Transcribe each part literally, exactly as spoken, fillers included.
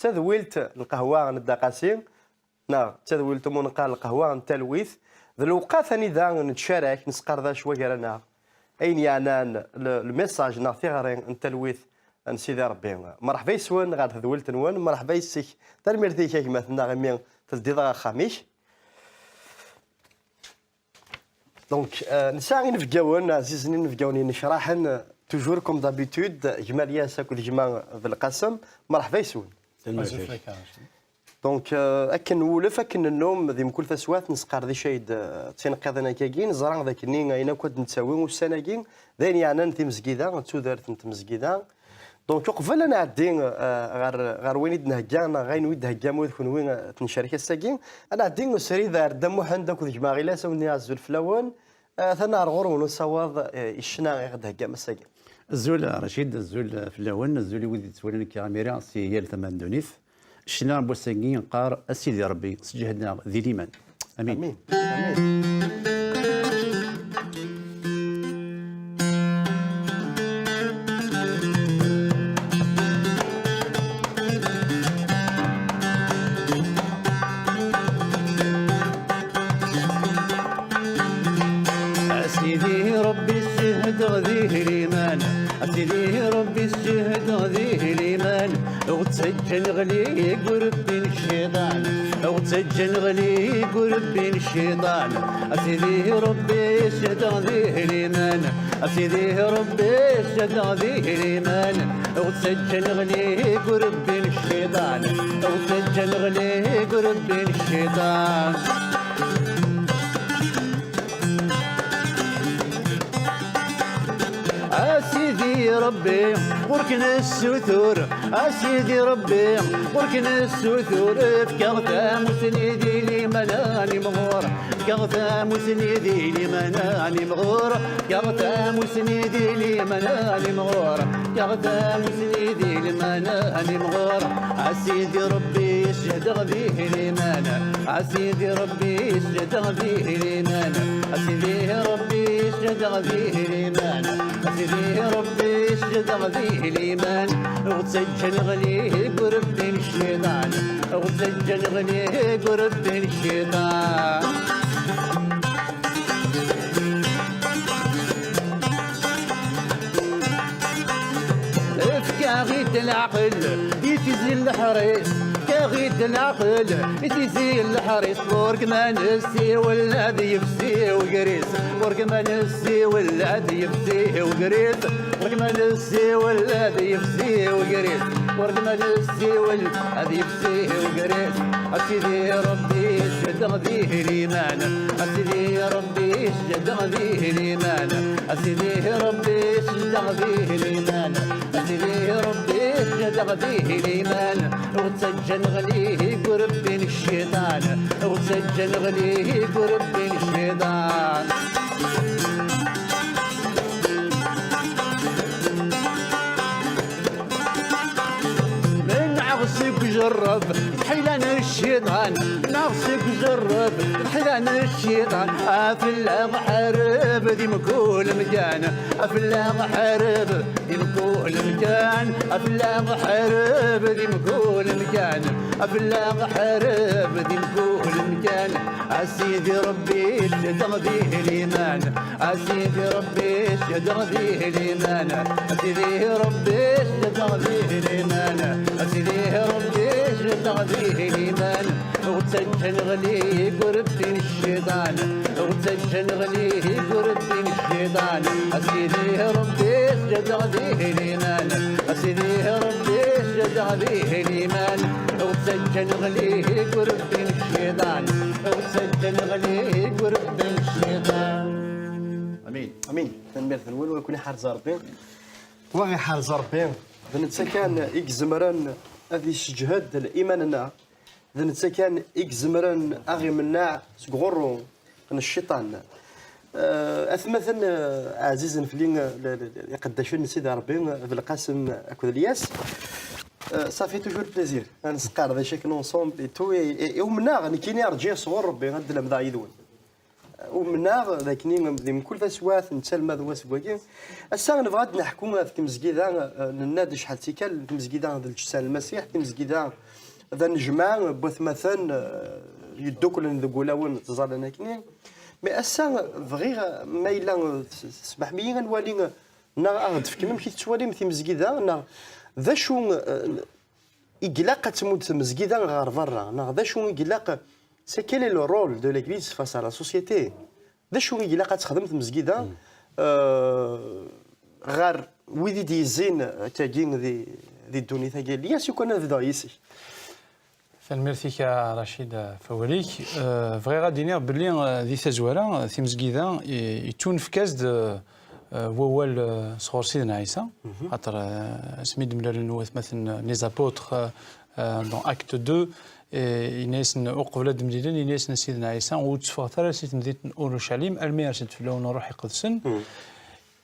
tadwilt n lqahwa n Dda Qasi, neɣ d tadwilt umunqal lqahwa n talwit, d lewqat anida nettcarak, nesqerdec wagar-aneɣ ayen yeɛnan le, le message neɣ tiɣri n talwit n Sidi Ṛebbi. Merḥba yes-wen ɣer tedwilt-nwen, merḥba yes-k, tanemmirt-ik a gma-tneɣ imi teldiḍ ɣer axxam-ik. Donc, euh, nesɛa inebgawen ɛzizen, inebgawen yenecraḥen, euh, toujours comme d'habitude, gma Lyas akked gma Belqasem, merḥba yes-wen. Tanemmirt. Donc, euh, akken nwulef, akken nennum, di mkul taswiɛt, nesqerdec-d, euh, tinqiḍin akkagi, neẓra d akken ayen akk ad d-nettawi ussan-agi, d ayen yeɛnan timezgida, d tudert n tmezgida. Donc, uqbel ad nɛeddi, euh, ɣer, ɣer wayen i d-nhegga, neɣ ayen i d-theggam ula d kenwi, euh, ad t-necrek ass-agi, ad nɛeddi srid ar Dda Muḥend akked gma Ɣilas, ad wen-nini azul fell-awen, euh, atan ar ɣur-wen usawaḍ, euh, i ccna i ɣ-d-theggam ass-agi. Azul Racid, azul fell-awen, azul i wid yettwalin akka imir-a si yal tama n ddunit. Ccna n wass-agi neqqar: A Sidi Ṛebbi, sǧehd-aɣ di liman. Amin. Amin. Amin. A Sidi Ṛebbi, sǧehdeɣ di liman. A Sidi Ṛebbi, sǧehdeɣ di liman. Ur ttaǧǧa neɣli deg urebbi n cciṭan. Ur ttaǧǧa neɣli deg urebbi n cciṭan. A Sidi Ṛebbi, sǧehdeɣ di liman. A Sidi Ṛebbi, sǧehdeɣ di liman. Ur ttaǧǧa neɣli deg urebbi n cciṭan. Ur ttaǧǧa neɣli deg urebbi n cciṭan. A Sidi Ṛebbi, ɣur-k nessutur. A Sidi Ṛebbi, ɣur-k nessutur. Efk-aɣ tamusni di liman ad nimɣur. Efk-aɣ tamusni di liman ad nimɣur. Efk-aɣ tamusni di liman ad nimɣur. Efk-aɣ tamusni di liman ad nimɣur. A Sidi Ṛebbi, sǧehdeɣ di liman. A Sidi Ṛebbi, sǧehdeɣ di liman. A Sidi Ṛebbi, sǧehdeɣ di liman. A Sidi Ṛebbi, sǧehdeɣ di liman. Ur ttaǧǧa neɣli deg urebbi n cciṭan. Ur ttaǧǧa neɣli deg urebbi n cciṭan. Efk-aɣ-id leɛqel i tizi n leḥris, efk-aɣ-id leɛqel i tizi n leḥris, ɣur-k ma nessiwel ad yefsi ugris, ɣur-k ma nessiwel ad yefsi ugris, ɣur-k ma nessiwel ad yefsi ugris, ɣur-k ma nessiwel ad yefsi ugris. A Sidi Ṛebbi, sǧehdeɣ di liman. A Sidi Ṛebbi, sǧehdeɣ di liman. A Sidi Ṛebbi, sǧehdeɣ di liman. A Sidi Ṛebbi, sǧehdeɣ di liman. Ur ttaǧǧa neɣli deg urebbi n cciṭan. Ur ttaǧǧa neɣli deg urebbi n cciṭan. Menɛeɣ seg ujerreb d ḥila n cciṭan, menɛeɣ seg ujerreb d ḥila n cciṭan. Afella ḥareb di mkul mkan, afella ḥareb di mkul mkan, afella ḥareb di mkul mkan, afella ḥareb di mkul mkan. A Sidi Ṛebbi, sǧehdeɣ di liman. A Sidi Ṛebbi, sǧehdeɣ di liman. A Sidi Ṛebbi, sǧehdeɣ di liman. A Sidi Ṛebbi, sǧehdeɣ di liman. Ur ttaǧǧa neɣli deg urebbi n cciṭan. Ur ttaǧǧa neɣli deg urebbi n cciṭan. A Sidi Ṛebbi, sǧehdeɣ di liman. A Sidi Ṛebbi, sǧehdeɣ di liman. Ur ttaǧǧa neɣli deg urebbi n cciṭan. Ur ttaǧǧa neɣli deg urebbi n cciṭan. Amin. Amin. Tanemmirt-nwen, wa ken-iḥrez Ṛebbi. Wa ɣ-iḥrez Ṛebbi. D netta kan i izemren ad isseǧhed liman-nneɣ. D netta kan i izemren ad ɣ-imenneɛ seg uɣurru n cciṭan. Eh, atmaten, eh, ɛzizen fell-i, eh, l-, l-, l-, iqeddacen n Sidi Ṛebbi, eh, Belqasem akked Lyas. Eh, ça fait toujours plaisir ad nesqerdec akken ensemble et tout, et, et, et umneɣ nekkini rǧiɣ sɣur Ṛebbi ad d-lemdeɣ yid-wen. umneɣ d akken di mkul taswiɛt nettalma d wass n wagi. Ass-a nebɣa ad d-neḥku ɣef tmezgida, eh, nenna-d acḥal d tikkal, tmezgida d lǧetta n Lmasiḥ, tmezgida d anejmaɛ n watmaten, eh, yedduklen deg wulawen ttẓallan akkenni. Mais ass-a bɣiɣ, ma yella, eh, tesmaḥem-iyi, ad nwali, eh, neɣ ad ɣ-d-tefkem amek i tettwalim timezgida, neɣ d acu, eh, i ilaq ad tmudd tmezgida ɣer berra, neɣ d acu i ilaq, c'est quel est le rôle de l'église face à la société? D acu i ilaq ad texdem tmezgida, eh, ɣer wid i d-yezzin akkagi di, di ddunit-agi? Lyas, yukan ad bduɣ yis-k. Tanemmirt-ik a Racid, ɣef wawal-ik. Eh, bɣiɣ ad d-iniɣ belli, eh, di tazwara, eh, timezgida i, yettunefk-as-d, eh, eh, wawal, eh, sɣur Sidna Ɛisa, xaṭer, eh, asmi d-mlalen watmaten, eh, les apôtres, eh, eh, dans acte deux, eh, yenna-yasen, uqbel ad d-mlilen, yenna-yasen Sidna Ɛisa, ur tteffɣet ara si temdint n Urucalim almi yers-d fell-awen Ṛṛuḥ Iqedsen.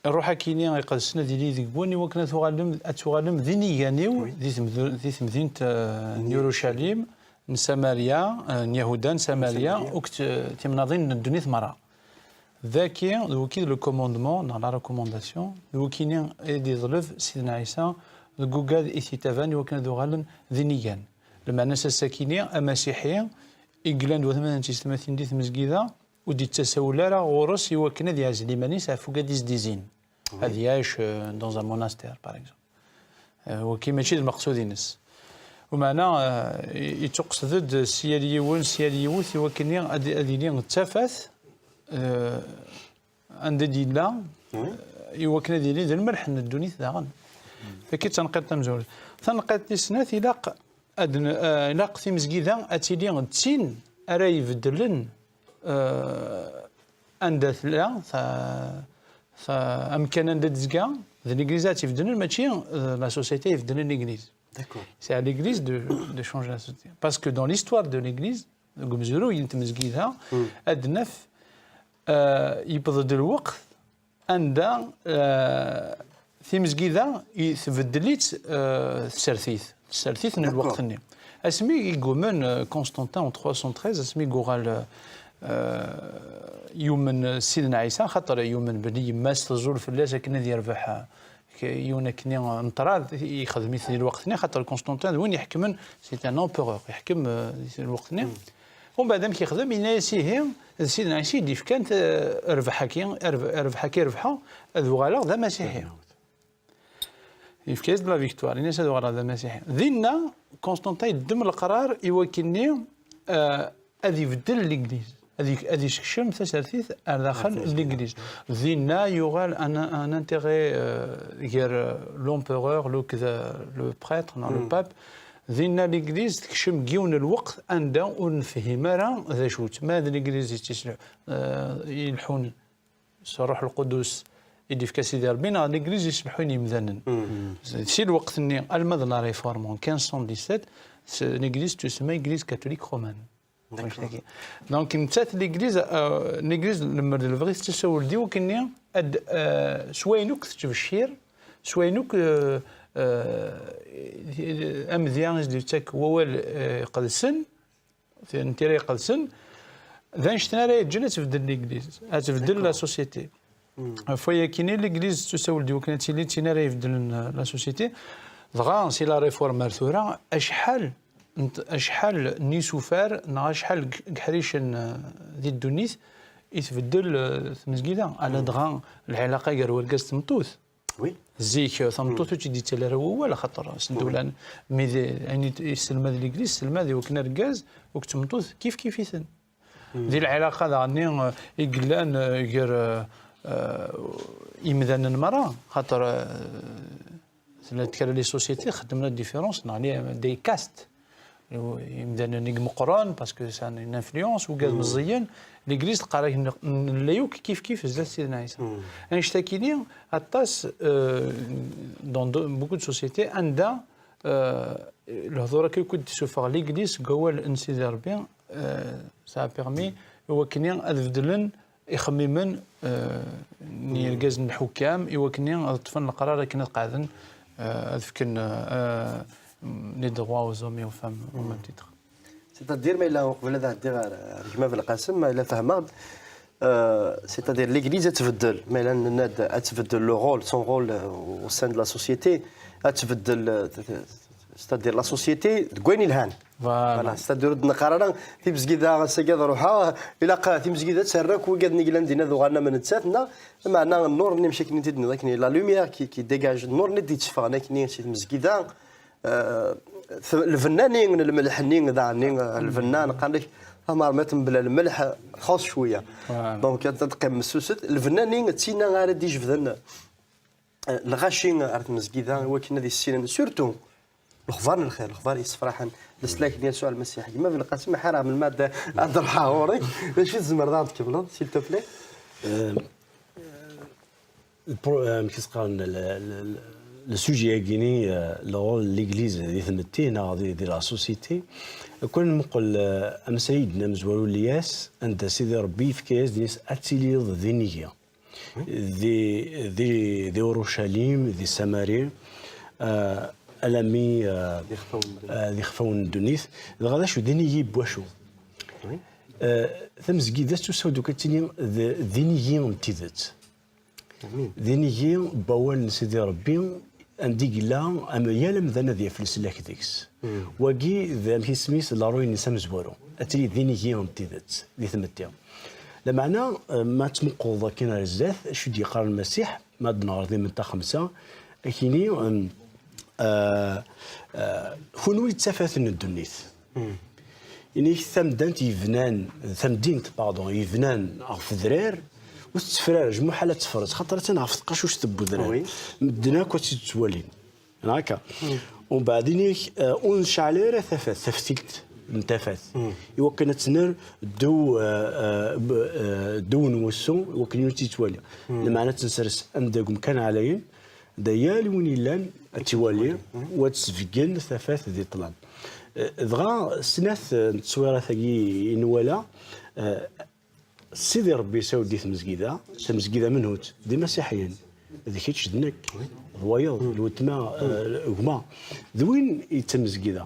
Ṛṛuḥ-akini iqedsen ad yili deg-wen, iwakken ad tuɣalem, ad tuɣalem d inigan-iw di temdu-, di temdint, eh, n Yurucalim, n Samarya, eh, n Yahuda, n Samarya, akked, eh, timnaḍin n ddunit merra. Daki, d wiki d le commandement, neɣ la recommandation, d wikini i d-iḍleb Sidna Ɛisa deg ugad i t-itaban iwakken ad uɣalen d inigan. Lmeɛna-s ass-akini, amasiḥi, i yellan d watmaten d tiyessetmatin di tmezgida, ur d-yettasawel ara ɣur-s iwakken ad yeɛzel iman-is ɣef ugad i s-d-izin. Ad yac, euh, dans un monastère, par exemple. Euh, waki mačči d lmeqsud-ines. Umeɛna, euh, i-, ittuqsed-d s yal yiwen, s yal yiwet, iwakken ad, ad yili d tafat, euh, anda d-yella, euh, iwakken ad yili d lmelḥ n ddunit daɣen. Taki d tanqiḍt tamezwarut. Tanqiḍt tis snat, ilaq ad n-, eh, ilaq timezgida ad tili d tin ara ibeddlen, eh, anda tella, ta-, ta-, amkan anda d-tezga, d l'église ad tt-ibeddlen, mačči, eh, la société ibeddlen l'église. D'accord. C'est à l'église de, de changer la société. Parce que dans l'histoire de l'église, deg umezruy n tmezgida, ad naf, eh, yewweḍ-d lweqt anda, eh, timezgida i tbeddel-itt, eh, tsertit, tsertit n lweqt-nni. Asmi i yummen, eh, Constantin en trois cent treize, asmi i yuɣal, eh, yumen Sidna Ɛisa, xaṭer yumen belli yemma-s teẓẓul fell-as akken ad yerbeḥ, eh, k-, yiwen akkenni n ṭṭrad, yexdem-it di lweqt-nni, xaṭer Constantin d win iḥekmen, c'est un empereur, iḥkem, eh, di lweqt-nni. Umbeɛd amek yexdem? Yenna-yas ihi, d Sidna Ɛisa i d-ifkan, eh, rrbeḥ-agi, rrbe-, rrbeḥ-agi rebḥeɣ, ad uɣaleɣ d amasiḥi. Yefka-yas-d la victoire, yenna-yas ad uɣaleɣ d amasiḥi. Dinna, Constantin yeddem leqrar i wakkenni, eh, ad ibeddel l'église, ad i-, ad isekcem tasertit ar daxel n l'église. Dinna yuɣal un, un intérêt, eh, gar, eh, l'empereur, le, le prêtre, neɣ le pape. Dinna l'église tekcem deg yiwen n lweqt anda ur nefhim ara d acu-tt. Ma d l'église i tt-iselḥ-, eh, ileḥḥun s Ṛṛuḥ Lqudus i d-ifka Sidi Ṛebbi, neɣ l'église iselḥun yemdanen. Si lweqt-nni, alma d la réforme en quinze cent dix-sept, s-, l'église tusemma église catholique romaine. Donc, nettat l'église, euh, l'église lemmer d lebɣi tettasawel di wakkenni ad, euh, s wayen akk tettbeccir, s wayen akk, euh, euh, amedya i s-d-yettak wawal, euh, iqedsen, n tira iqedsen, d annect-en ara yeǧǧen ad tbeddel l'église, ad tbeddel la société. Ɣef wayakini, l'église tettusawel-d i wakken ad tili d tin ara ibeddlen, euh, la société. Dɣa, si la réforme ar tura, acḥal n t-, acḥal n yisufar neɣ acḥal n g-, n yeḥricen, euh, di ddunit i tbeddel, euh, tmezgida. Ala dɣa lɛilaqa gar urgaz d tmeṭṭut. Zik, euh, tameṭṭut ur tt-id-yettali ara wawal, axaṭer s ddula, mi d ayen i, i tesselmad l'église, tesselmad i wakken argaz akked tmeṭṭut kif kif-iten. Di lɛilaqa daɣen-nni, eh, i yellan, eh, gar, eh, eh, imdanen merra, xaṭer, eh, tella kra les sociétés xeddmen la différence, neɣ les, des castes. Imdanen i imeqqren, parce que ça a une influence, ugad meẓẓiyen, l'église teqqar-ak n-, nella yakk kif kif zdat Sidna Ɛisa. Annect-akini, aṭas, eh, dans de, beaucoup de sociétés, anda, eh, lehdur akka yakk i d-tessufeɣ l'église seg wawal n Sidi Ṛebbi, euh, ça a permis i wakkenni ad beddlen ixemmimen, euh, n yergazen n lḥukam, i wakkenni ad ṭṭfen leqrar akken ad qeɛden, euh, ad fken, euh, les droits aux hommes et aux femmes, au même titre. C'est-à-dire, ma yella uqbel ad ɛeddiɣ ar, ar gma Belqasem, ma yella fehmeɣ-d, Euh, c'est-à-dire, l'Église ad tbeddel, mais là, nenna-d ad tbeddel le rôle, son rôle, euh, au sein de la société, ad tbeddel, euh, c'est-à-dire la société deg wayen yelhan. Voilà. Voilà, c'est-à-dire ur d-neqqar ara timezgida ass-agi ad ruḥeɣ, ilaq timezgida ad terr akk wigad-nni yellan dinna ad uɣalen am nettat, neɣ meɛna nnur-nni, amek akken i t-id-nniḍ akken, la lumière qui, qui dégage, nnur-nni d-yetteffɣen akken si tmezgida, euh, t-, lbenna-nni n lmelḥ-nni daɣen-nni, euh, lbenna neqqar-ak tamermiṭ mebla lmelḥ txuṣ cwiya. Voilà. Donc ad teqqim messuset, lbenna-nni d tinna ara d-ijebden lɣaci ar tmezgida i wakken ad issinen surtout lexbar n lxir, lexbar yessefraḥen. Leslak n Yasuɛ Lmasiḥ, gma Belqasem, ḥareɣ melmi ad, ad ruḥeɣ ɣur-k. D acu i tzemreḍ ad ɣ-d-tkemmleḍ, s'il te plaît? Euh, le pro- euh, amek i s-qqaren, le- le- le- le sujet-agi-ni, euh, le rôle n l'église di tmetti neɣ di, di la société. Kwan nmuqel, euh, amsayid n amezwaru Lyas, anda Sidi Rebbi yefka-yas dinna ad tiliḍ d inigi di, di, di Urucalim, di Samari, euh, alami, euh, d ixfawen n ddunit. Dɣa d acu d inigi n wacu? Euh, tamezgida tettusaw-d akka d tini d, d inigi n tidet. D inigi n wawal n Sidi Rebbi, anda i yella am yal amdan ad yaf leslak deg-s. Wagi d amek isem-is, la rue-ines amezwaru. Ad tili d inigi n tidet di tmetti. Lameɛna, eh, ma tmuqleḍ akin ar zdat, acu d-yeqqar Lmasiḥ, ma d-neɣreḍ i Metta xemsa, akini, em, eh, eh, kunwi d tafat n ddunit. Ini-k tamdant yebnan, tamdint, pardon, yebnan ɣef udrar, ur tettefrar, jmuḥal ad tefreẓ, xaṭer attan ɣef tqacuct n udrar. Medden akk ad tt-id-ttwalin. Neɣ akka? Umbeɛd ini-k, eh, ur necɛel ara tafat, taftilt n tafat. Iwakken ad tt-nerr ddew, eh, eh, b-, eh, ddew n wusu, iwakken ur tt-yettwali. Lameɛna ad tt-nsers anda deg umkan ɛlayen, da yal win yellan ad tt-iwali, u ad tt-sbeggen tafat di ṭṭlam. Eh, dɣa snat, eh, n tteswirat-agi i nwala, eh, Sidi Rebbi yessawel di tmezgida, tamezgida menhut, d imasiḥiyen, d kečč, d nekk, d wayeḍ, d weltma, eh, gma, d win i d tamezgida.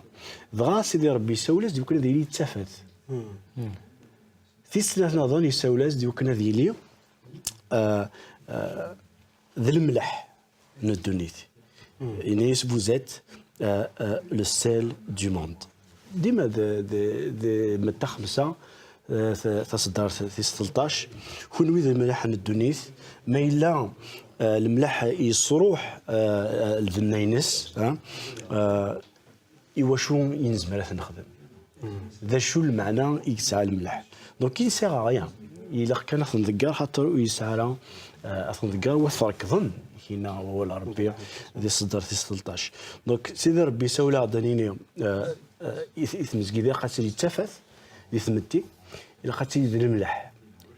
Dɣa Sidi Rebbi yessawel-as-d iwakken ad yili d tafat. Tis snat naḍen yessawel-as-d iwakken ad yili, eh, eh, d lemleḥ n ddunit. Yenna-yas: vous êtes, euh, euh, le sel du monde. Dima d, d, d Metta xemsa, euh, ta- taṣeddart tis tleṭṭac, kunwi d lemleḥ n ddunit, ma yella, euh, lemleḥ yesruḥ, euh, euh, lbenna-ines, hein, euh, iwacu i nezmer ad t-nexdem? D acu lmeɛna i yesɛa lemleḥ? Donc, il sert à rien. Ilaq kan ad t-nḍegger, xaṭer ur yesɛi ara, eh, ad t-nḍegger, wa tferkḍen, kina wawal n Rebbi di ṣṣeddart tis tleṭṭac. Donc, Sidi Rebbi yessawel-aɣ-d ad nini, eh, eh, i t- i tmezgida ilaq ad tili d tafat di tmetti, ilaq ad tili d lemleḥ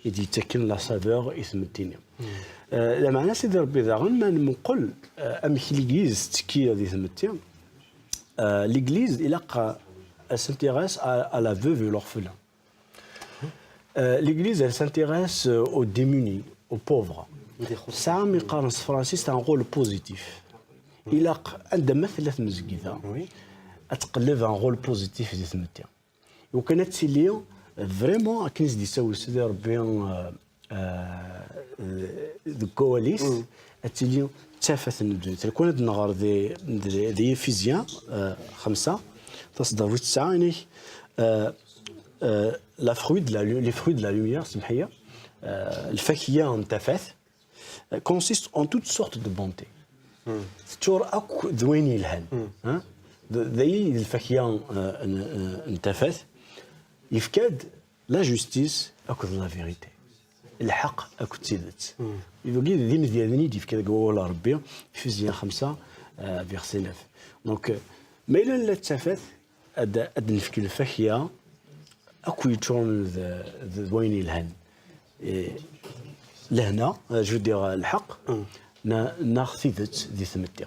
i d-yettakken la saveur i tmetti-nni. Eh, lameɛna Sidi Rebbi daɣen, ma nmuqel, eh, amek Ligliz tettekki di tmetti, Euh, l'Église, ilaq, euh, elle s'intéresse à, à la veuve et l'orphelin. Euh, L'Église, elle s'intéresse, euh, aux démunis, aux pauvres. Tesɛa, mi qqaren s tefransist, un rôle positif. Ilaq, anda ma tella tmezgida, ad tqelleb un rôle positif di tmetti. Iwakken ad tili vraiment akken i s-d-yessawel Sidi Rebbi, euh, euh, deg wawal-is, ad tili d tafat n ddunit. Lakan ad nɣer di, di, di Éphésiens, euh, xemsa, taṣeddart wis tesɛa, inek, euh, euh, la fruit de la lu- les fruits de la lumière, semḥ-iyi, euh, lfakya n tafat, consiste en toutes sortes de bontés. Teččur akk d wayen yelhan. Hein? D d- d lfakya, euh, n, n, n tafat. Yefka-d la justice akked la vérité. Lḥeqq akked tidet. Wagi d imedyaten i d-yefka deg wawal n Rebbi, Ephésiens xemsa, euh, verset neuf. Donc, euh, ma yella nella d tafat, ad, ad nefk lfakya akk yeččuren d, d, d wayen yelhan. Eh, lehna, eh, je veux dire, lḥeqq, na- neɣ tidet di tmetti.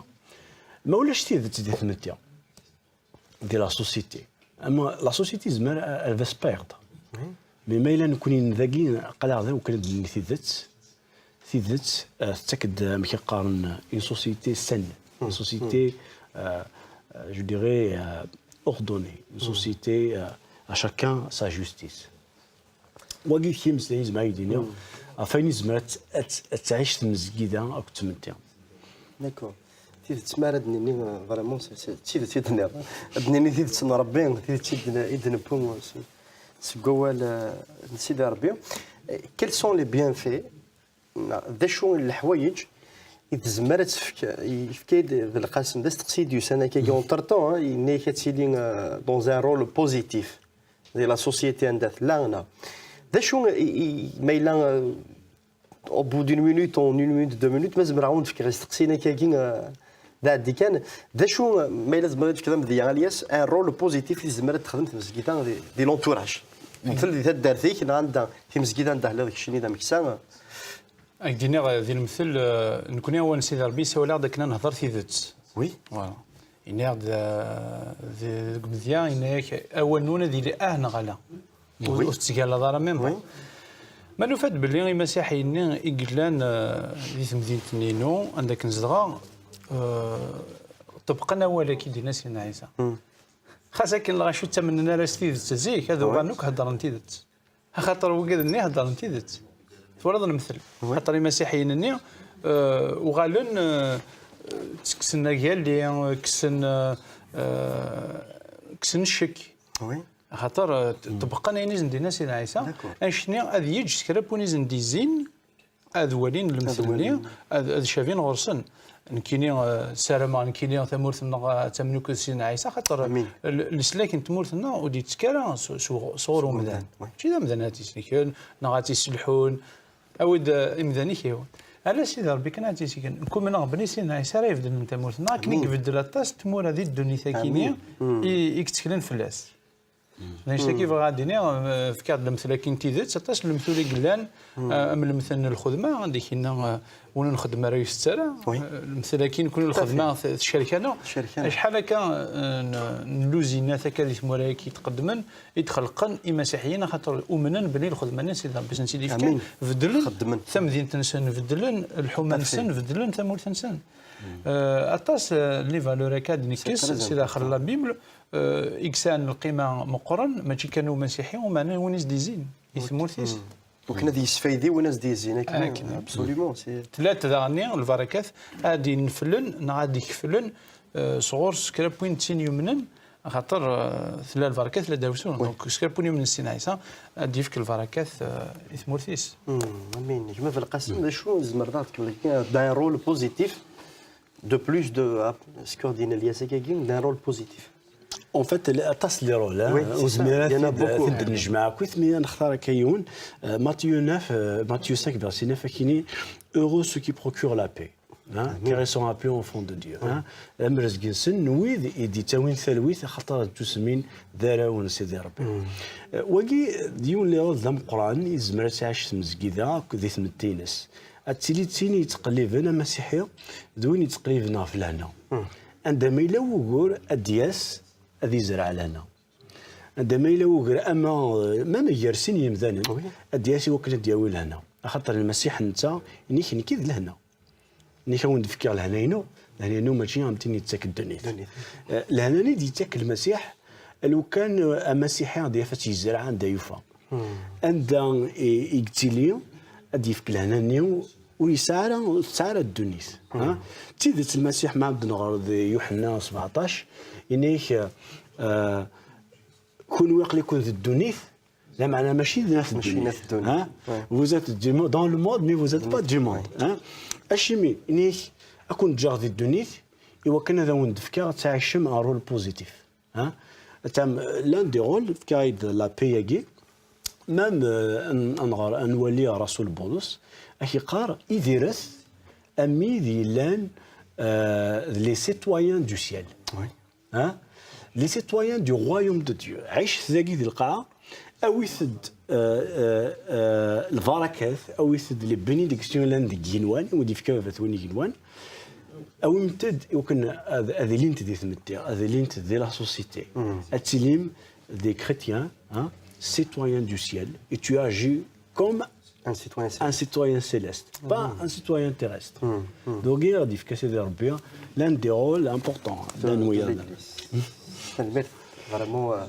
Ma ulac tidet di tmetti, di la société. Ama la société tezmer, eh, elle va se perdre. Mais ma yella nekkni dagi, aql-aɣ da, ukan ad d-nini tidet, tidet, eh, tettak-d, amek i qqaren, une société saine, une société, eh, eh, je dirais, eh, ordonnée, une société, eh, à chacun sa justice. Wagi d times, nezmer ad yi-d-iniɣ ɣef wayen yezmer ad t-, ad t-, ad tɛic tmezgida akked tmetti. D'accord. Tidet, mi ara d-nini, euh, vraiment, c'est, c'est, d tidet i d-tenniḍ. Ad d-nini tidet n Ṛebbi, tidet i d-, i d-newwi seg, seg wawal, euh, n Sidi Ṛebbi. Quels sont les bienfaits, neɣ d acu n leḥwayeǧ i tezmer ad tefk, yefka-d Belqasem, d asteqsi i d-yusan akkagi, entre-temps, hein, yenna-yak ad tili, euh, dans un rôle positif di la société anda tella, neɣ d acu i, i, ma yella, euh, au bout d'une minute, en une minute, deux minutes, ma zemreɣ ad wen-d-fkeɣ isteqsiyen akkagi, euh, d aɛeddi kan. D acu, euh, ma yella tzemreḍ ad tefkeḍ amedya, Alyas, un rôle positif i tezmer ad texdem tmezgida di, di l'entourage? Mtel di taddart-ik, neɣ anda, timezgida anda telliḍ keččini d ameksa. Ad k-d-iniɣ, euh, di lemtel, euh, nekkni awal n Sidi Ṛebbi yessawal-aɣ-d akken ad nehder tidet. Oui. Voilà. Yenna-aɣ-d, euh, di-, deg umedya, yenna-yak, awal-nwen ad yili ah neɣ ala. Ur, oui, ur tettgalaḍ ara même pas. Oui. Ma nufa-d belli imasiḥiyen-nni i yellan, euh, di temdint-nni-inu, anda akken zedɣeɣ, euh, ṭebqen awal-agi d-yenna Sidna Ɛisa. Hmm. Xas akken lɣaci ur ttamnen ara s tidet zik, ad, oui, uɣalen akk heddren tidet. Axaṭer wigad-nni heddren tidet. Twalaḍ lemtel. Oui. Axaṭer imasiḥiyen-nni, euh, uɣalen, euh, ttekksen agalli, kksen, euh, euh, kksen ccek. Oui. Axaṭer, euh, t-, ṭebbqen ayen i sen-d-yenna Sidna Ɛisa, d'accord, annect-nni ad yeǧǧ s kra n win i sen-d-izzin, ad walin lemtel-nni, ad walin, ad, ad cabin ɣur-sen. Nekkini, euh, ssarameɣ nekkini tamurt-nneɣ ad tamen akked Sidna Ɛisa, xaṭer, amin, l-, leslak n tmurt-nneɣ ur d-yettekk ara s-, s-, sɣur umdan. Sɣur umdan, oui. Mačči d amdan ad tt-isellken, neɣ ad tt-isselḥun. Awi-d, euh, imdanek-iw. Ala Sidi Ṛebbi kan ad tt-isellken. Nekk umneɣ belli Sidna Ɛisa ara ibeddlen tamurt-nneɣ, akken i, amin, ibeddel aṭas n tmura di ddunit-agi-nni, amin, i, i yetteklen fell-as. D annect-agi bɣiɣ ad d-iniɣ, eh, fkiɣ-d lemtel-agi n tidet, aṭas n lemtul i yellan, eh, am lemtel n lxedma, anda i k-yenna, eh, win ur nxeddem ara ur itett ara. Oui. Eh, lemtel-agi nekkni, tout à fait, lxedma t-, tcerk-aneɣ. Tcerk-aneɣ. Acḥal akka, eh, n, n luzinat akka di tmura-agi i d-qeddmen, i d-xelqen imasiḥiyen, axaṭer umnen belli lxedma-nni n Sidi Ṛebbi i sen-tt-id-yefkan, amin, beddlen, xeddmen, tamdint-nsen, beddlen lḥuma-nsen, tout à fait, beddlen tamurt-nsen. Eh, aṭas, eh, n les valeurs akka d-nekkes, c'est très important, si daxel la Bible, eh, i yesɛan lqima meqqren, mačči kan umasiḥi, umeɛna win i s-d-izzin i tmurt-is. Mm. Wakken ad yesfaydi win as-d-yezzin akken. Akken. Absolument, c'est... Tella daɣenni lbarakat ad d-ineflen neɣ ad d-ikeflen, eh, sɣur-s kra n win d tin yumnen, axaṭer, eh, tella lbarakat, tella dawsu. Oui. Donc, s kra n win yumnen s Sidna Ɛisa, ad d-yefk lbarakat, eh, i tmurt-is. Mm, amin. Gma Belqasem, mm, d acu tzemreḍ ad tkemmleḍ d'un rôle positif? De plus de, ah, ce que d-yenna Lyas akkagi, d'un rôle positif. En fait, aṭas n les rôles, hein. Oui, c'est ça. Il y en a beaucoup. Ur zmireɣ ad t-id-, ad t-id-nejmeɛ akkit, mi ad nextar akka yiwen. Euh, Matthieu neuf, euh, Matthieu cinq, verset neuf, ad k-yini, heureux ceux qui procurent la paix, hein, car ils seront appelés enfants de Dieu, hein. Am rrezg-nsen n wid i d-yettawin talwit, axaṭer ad ttusemmin d arraw n Sidi Ṛebbi. Euh, wagi d yiwen n les rôles d ameqqran, yezmer ad t-tɛic tmezgida akked di tmetti-ines. Ad tili d tin yettqelliben amasiḥi d win yettqelliben ɣef lehna. Hmm. Anda ma yella wugur, ad d-yas, ad yezreɛ lehna. Anda ma yella wugur, ama, euh, même gar sin yemdanen, oui, ad d-yas i wakken ad d-yawi lehna. Axaṭer Lmasiḥ netta, inik nekki d lehna. Inik a wen-d-fkiɣ lehna-inu, lehna-inu mačči am tin yettak ddunit. Ddunit. Euh, lehna-nni d-yettak Lmasiḥ, lukan, euh, amasiḥi ad yaf ad tt-yezreɛ anda yufa. Hmm. Anda i, i yettili, ad d-yefk lehna-nni, ur yesɛi ara, ur tesɛi ara ddunit. Hmm. Ha? D tidet, Lmasiḥ, ma d-nɣer di Yuḥenna sebɛeṭṭac, yenna-yak, euh, kunwi aql-iken di ddunit, lameɛna mačči d at ddunit. Mačči d at ddunit. Ha? Ouais. Vous êtes du mo-, dans le monde, mais vous êtes pas du monde. Ouais. Ha? Acimi, yenna-yak, ad ken-ǧǧeɣ di ddunit, i wakken ad awen-d-fkeɣ, ad tɛicem un rôle positif. Ha? Tam, l'un des rôles, fkiɣ-d la paix-agi, même, euh, ad n-, ad nɣer, ad nwali Rasul Bulus, ad k-yeqqar, idiret, am wid yellan, euh, les citoyens du ciel. Oui. Ha? Les citoyens du royaume de Dieu. Ɛicet dagi di lqaɛa, awit-d, euh, euh, euh, lbarakat, awit-d les bénédictions yellan deg yigenwan, i wen-d-yefka Baba-twen igenwan, awimt-d i wakken ad, ad ilint di tmetti, ad ilint di la société. Mm. Ad tilim des chrétiens, hein, citoyens du ciel, et tu agis comme un citoyen céleste. Un citoyen céleste, pas un citoyen terrestre. Mm, mm. Donc, il y a des, l'un des rôles importants, hein, de, de l'Église. Tanemmirt, vraiment, euh,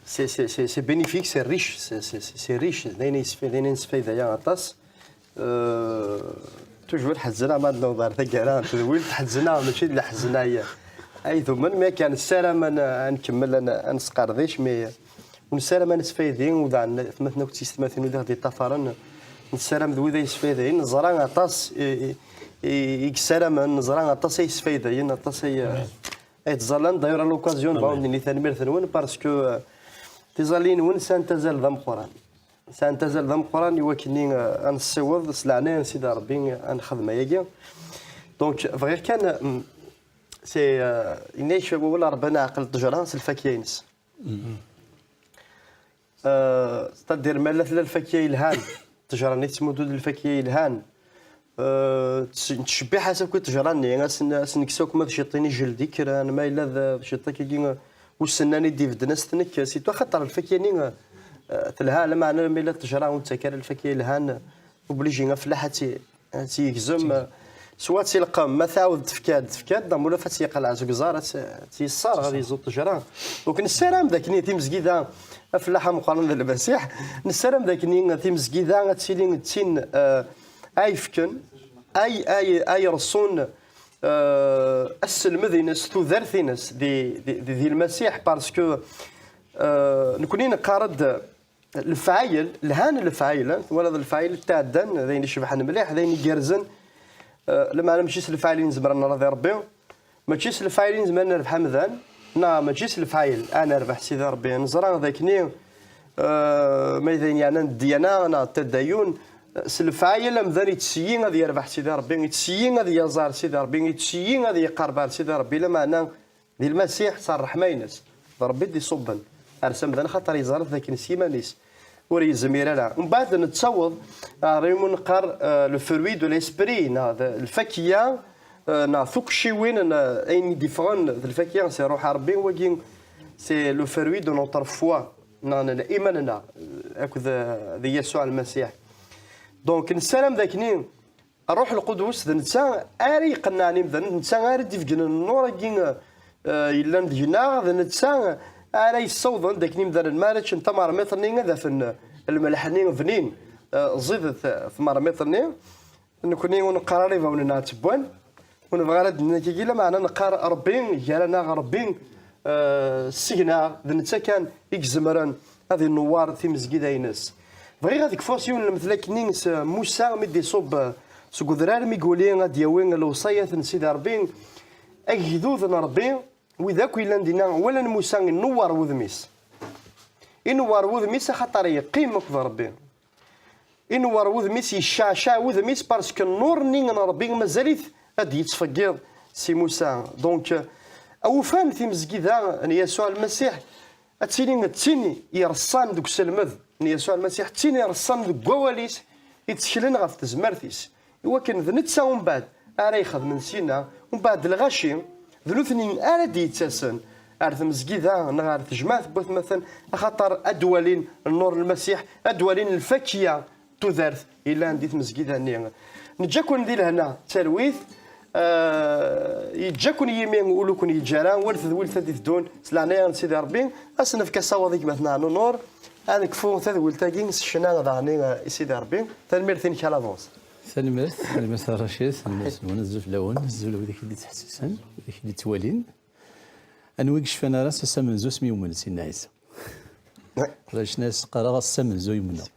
C'est, c'est, c'est, c'est bénéfique, c'est riche, c'est, c'est, c'est c'est riche, d ayen yesfa-, d ayen yesfayda-ya aṭas. Euh, toujours ḥezneɣ ma d-newweḍ ar taggara n tedwilt, ḥezneɣ, mačči d leḥzen ay, ay dumen, mais kan nessaram ad n-, ad nkemmel, ad n-, ad nesqerdic, mais ur nessaram ad nesfaydi, u daɣen atmaten akk d tiyessetmatin ur d aɣ-d-iṭṭafaren, nessaram d wid ay yesfaydayen, neẓra aṭas i, i, i, i yessaramen, neẓra aṭas ay yesfaydayen, aṭas ay, ay ttẓallan. D'ailleurs, à l'occasion, bɣaɣ ad d-nini tanemmirt-nwen, parce que, euh, tiẓalin-nwen sɛant azal d ameqqran. Sɛant azal d ameqqran i wakken, euh, ad nessiweḍ s leɛnaya n Sidi Ṛebbi ad nexdem ayagi. Donc, bɣiɣ kan, mm, c'est, euh, yenna-ak wawal Ṛebbi ad neɛqel ṭṭejra s lfakya-ines. Euh, c'est-à-dire, ma la tella lfakya yelhan, ṭṭejra-nni tettmuddud lfakya yelhan, euh, ts-, nettcebbiḥ-as akk i ṭṭejra-nni, as n-, as nekkes akk ma d ciṭṭin ijeldi kra, ma yella d, d ciṭṭ akkagi, euh, usennan i d-ibedden as-t-nekkes, surtout axaṭer lfakya-nni, euh, euh, telha, lameɛna ma yella ṭṭejra ur nettak ara lfakya yelhan, obligé afellaḥ ad tt-, ad tt-yegzem, euh, swa ad tt-ilqem, ma tɛawed tefka-d, tefka-d, neɣ ma ulac ad tt-yeqleɛ seg uẓar, ad tt-, ad tt-yesserɣ, ad yeẓẓu ṭṭejra. Donc nessaram d akken timezgida, afellaḥ ameqqran d Lmasiḥ, nessaram d akken timezgida ad tili d tin, euh, ay yefken, ay, ay, ay ireṣṣun, euh, asselmed-ines, tudert-ines di, di, di, di Lmasiḥ, parce que, euh, nekni neqqar-d lefɛayel, lhan lefɛayel, eh, twalaḍ lefɛayel tɛeddan, d ayen icebḥen mliḥ, d ayen igerrzen, euh, lameɛna mačči s lefɛayel i nezmer ad nraḍi Ṛebbi, mačči s lefɛayel i nezmer ad nerbeḥ amdan, neɣ mačči s lefɛayel ad nerbeḥ Sidi Ṛebbi. Neẓra d akken, euh, ma d ayen yeɛnan ddyana neɣ tadayun, s lefɛayel amdan ittesyi ad yerbeḥ Sidi Ṛebbi, ittesyi ad yaẓ ar Sidi Ṛebbi, ittesyi ad yeqqerb ar Sidi Ṛebbi, lameɛna di Lmasiḥ s ṛṛeḥma-ines, d Ṛebbi i d-iṣubben ar s amdan, axaṭer yeẓra-t d akken s yiman-is ur yezmir ara. Mbeɛd nettaweḍ ɣer ayen neqqar, euh, le fruit de l'esprit, neɣ d lfakya, euh, neɣ tukciwin n, euh, ayen i d-iffɣen d lfakya si ṛṛuḥ n Ṛebbi, wagi c'est le fruit de notre foi, neɣ n liman-nneɣ, euh, akked, euh, di Yasuɛ Lmasiḥ. Donc nessaram d akken Ṛṛuḥ Lqudus d netta ara iqennɛen imdanen, d netta ara d-ifgen nnur-agi, eh, yellan deg-neɣ, d netta ara yessawḍen d akken imdanen mi ara ččen tamermiṭ-nni ad afen lmelḥ-nni bnin, eh, ẓidet, eh, tmermiṭ-nni. Nekni ur neqqar ara ibawen-nneɣ ttewwan, ur nebɣi ara ad d-nini akkagi, lameɛna neqqar Ṛebbi gar-aneɣ, Ṛebbi, eh, seg-neɣ, d netta kan i izemren ad inewwar timezgida-ines. Bɣiɣ ad kfuɣ s yiwen n lemtel akkenni s Musa mi d-iṣubb seg udrar mi yuli ad d-yawi lewṣayat n Sidi Ṛebbi, agdud n Ṛebbi, wid akk yellan dinna walan Musa inewwar wudem-is. Inewwar wudem-is axaṭer yeqqim akked Ṛebbi. Inewwar wudem-is, yecceɛceɛ wudem-is parce que nnur-nni n Ṛebbi mazal-it ad d-yettfeggiḍ si Musa. Donc, awufan timezgida n Yasuɛ Lmasiḥ ad tili d tin ireṣṣan deg uselmed n Yasuɛ Lmasiḥ, d tin ireṣṣan deg wawal-is, itteklen ɣef tezmert-is, iwakken d netta umbeɛd ara ixedmen syenna, umbeɛd lɣaci, d nutni ara d-yettasen ar tmezgida neɣ ar tejmaɛt n watmaten, axaṭer ad d-walin nnur n Lmasiḥ, ad d-walin lfakya tudert yellan di tmezgida-nni. Neǧǧa-ken di lehna d talwit, eh, yeǧǧa-ken yimi ur ken-yeǧǧi ara, war tedwilt ad d-iteddun s leɛnaya n Sidi Ṛebbi, ad s-nefk asawaḍ i gma-tneɣ Nunur, ad nekfu tadwilt-agi s ccna daɣen i, eh, i Sidi Ṛebbi. Tanemmirt-inek à l'avance. Tanemmirt, tanemmirt a Racid, tanemmirt-nwen, azul fell-awen, azul a widak i d-ittḥessisen, widak i d-ittwalin. Anwa i yecfan ara s ass amenzu asmi yumel Sidna Ɛisa? Racid, qqareɣ ass amenzu yumneɣ.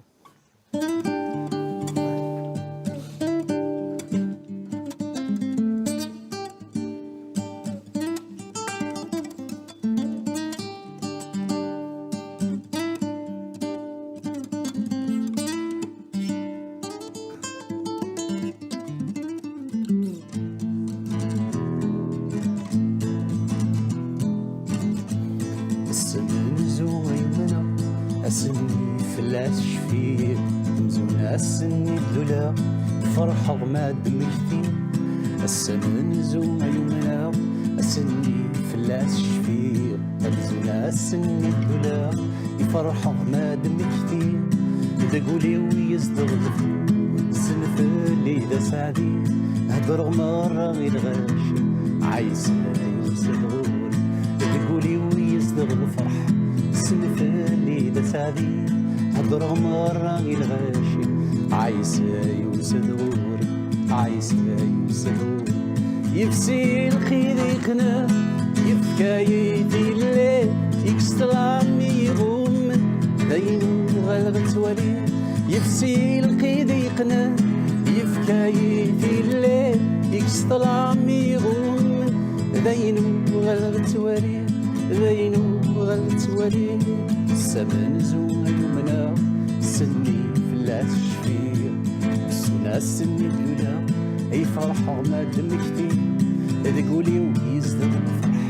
Ass amenzu ay umneɣ, ass-nni fell-as cfiɣ. Amzun ass-nni d-luleɣ, ferḥeɣ ma d-mmektiɣ. Ass amenzu ay umneɣ, ass-nni fell-as cfiɣ. Amzun ass-nni d-luleɣ, i ferḥeɣ ma d-mmektiɣ. Deg wul-iw yezdeɣ lefhum, senfel-i d aseɛdi. Heddreɣ merra i lɣaci, Ɛisa yuzzel ɣur-i. Deg wul-iw yezdeɣ lferḥ, Adi, heddreɣ merra i lɣaci. Ɛisa yusa-d ɣur-i, Ɛisa yusa-d ɣur-i. Yefsi lqid yeqna, yefka-yi-d illi, ikkes ṭṭlam i iɣummen, d ayen uɣaleɣ ttwaliɣ. Yefsi lqid yeqna, yefka-yi-d illi, ikkes ṭṭlam i iɣummen, d ayen uɣaleɣ ttwaliɣ, d ayen uɣaleɣ ttwaliɣ. S amenzu ay umneɣ, s-nni fell-as cfiɣ. Ssunas-nni d-yula, ay ferḥeɣ ma d-mmektiɣ, deg wul-iw yezdeɣ lferḥ.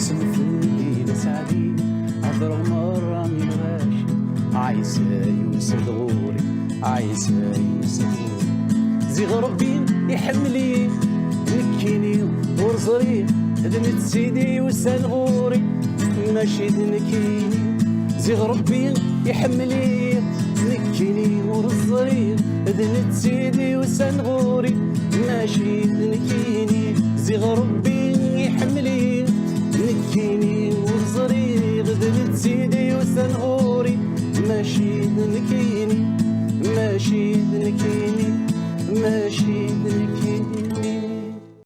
Smektin-d i d aseɛdi, heddreɣ merra i lɣaci. Ɛisa yusa-d ɣur-i, Ɛisa yusa-d ɣur-i. Ziɣ Ṛebbi iḥemmel-iyi, nekkini ur ẓriɣ, d netta i d-yusan ɣur-i, mačči d nekkini. Ziɣ Ṛebbi iḥemmel-iyi, nekkini ur ẓriɣ, d netta i d-yusan ɣur-i, mačči d nekkini. Ziɣ Ṛebbi iḥemmel-iyi, nekkini ur ẓriɣ, d netta i d-yusan ɣur-i, mačči d nekkini, mačči d nekkini, mačči d